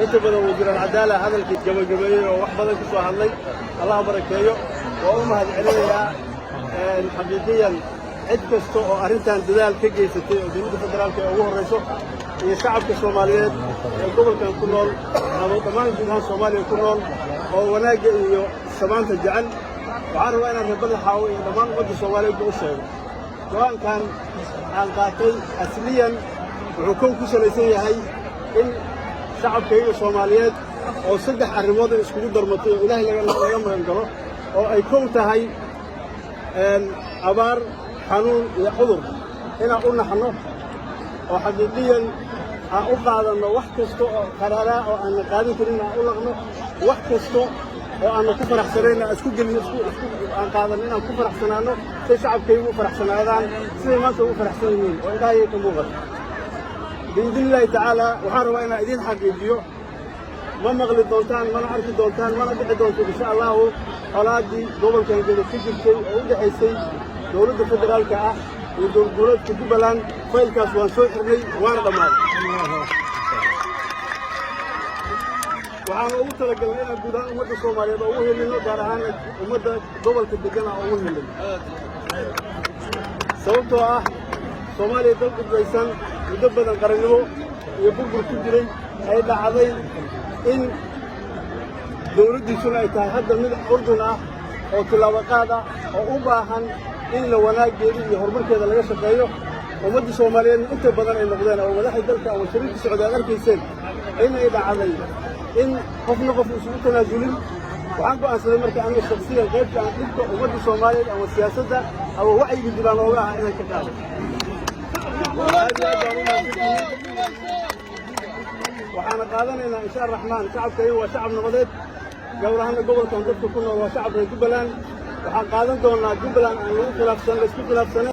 Inta badan wasiir Alcadaala hadalkii gabagabeeyey oo wax badan ka soo hadlay. Allah barakeeyo. Waa u mahad celinayaa xaqiiqiyan cid kasta oo arrintan dadaal ka geysatay, oo dowladda federaalka ee ugu horrayso iyo shacabka Soomaaliyeed ee gobolkan ku nool ama dhammaan guud ahaan Soomaaliya ku nool oo wanaagga iyo samaanta jecel. Waxaan rabaa inaan reer Beledxaawo iyo dhammaan ummadda Soomaaliyeedba u sheego, go'aankan aan qaatay asliyan wuxuu kow ku salaysan yahay in shacabkayga Soomaaliyeed oo saddex arrimood ay iskugu darmatay oo Ilaahay laga magan galo, oo ay kow tahay abaar, xanuun iyo cudur, inaan u naxno oo xaqiiqiyan aan u qaadanno wax kasta oo qaraaraa oo aanna qaadan karin aan u laqno, wax kasta oo aanna ku faraxsanayn aan isku gelino, aan qaadanno inaan ku faraxsanaanno, say shacabkaygu u faraxsanaadaan siday maanta ugu faraxsan yihiin oo indhahayay ka muuqata, biidni Illaahi tacaala. Waxaan rabaa inaan idiin xaqiijiyo, ma maqli doontaan, mana arki doontaan, mana dhici doonto, insha Allahu, colaaddii gobolkan Gedo ka jirtay oo u dhexaysay dowladda federaalka ah iyo dowlad goboleedka Jubbaland. Faylkaas waan soo xirnay, waana dhammaaday. Waxaana ugu talagalnay inaan guud ahaan ummadda Soomaaliyeed oo ugu helino, gaar ahaan ummadda gobolka degan aan ugu helino, sababtoo ah Soomaaliya dal qudbaysan, muddo badan qarannimo iyo burbur ku jiray, ay dhacday in dowladdiisuna ay tahay hadda mid urdun ah oo tillaabaqaad ah oo u baahan in la wanaaggeeda iyo horumarkeeda laga shaqeeyo. Ummadda Soomaaliyeedna inta badan ay noqdeen oo madaxda dalka ama shariirka socday aad arkayseen in ay dhacday in qofna qof isugu tanaasulin. Waxaan go'aansaday marka aniga shaksiyan qaybta aan dhibka ummadda Soomaaliyeed ama siyaasadda ama wacyiga dibaan ooga ah inaan ka qaado. Aad iyo aad baan u mahadsantihiin. Waxaana qaadanaynaa, insha Araxmaan, shacabkayga waa shacab nabadeed, gaar ahaana gobolkan dadka ku nool waa shacab reer Jubbaland. Waxaan qaadan doonnaa Jubbaland aan lagu khilaafsan, laysku khilaafsanen.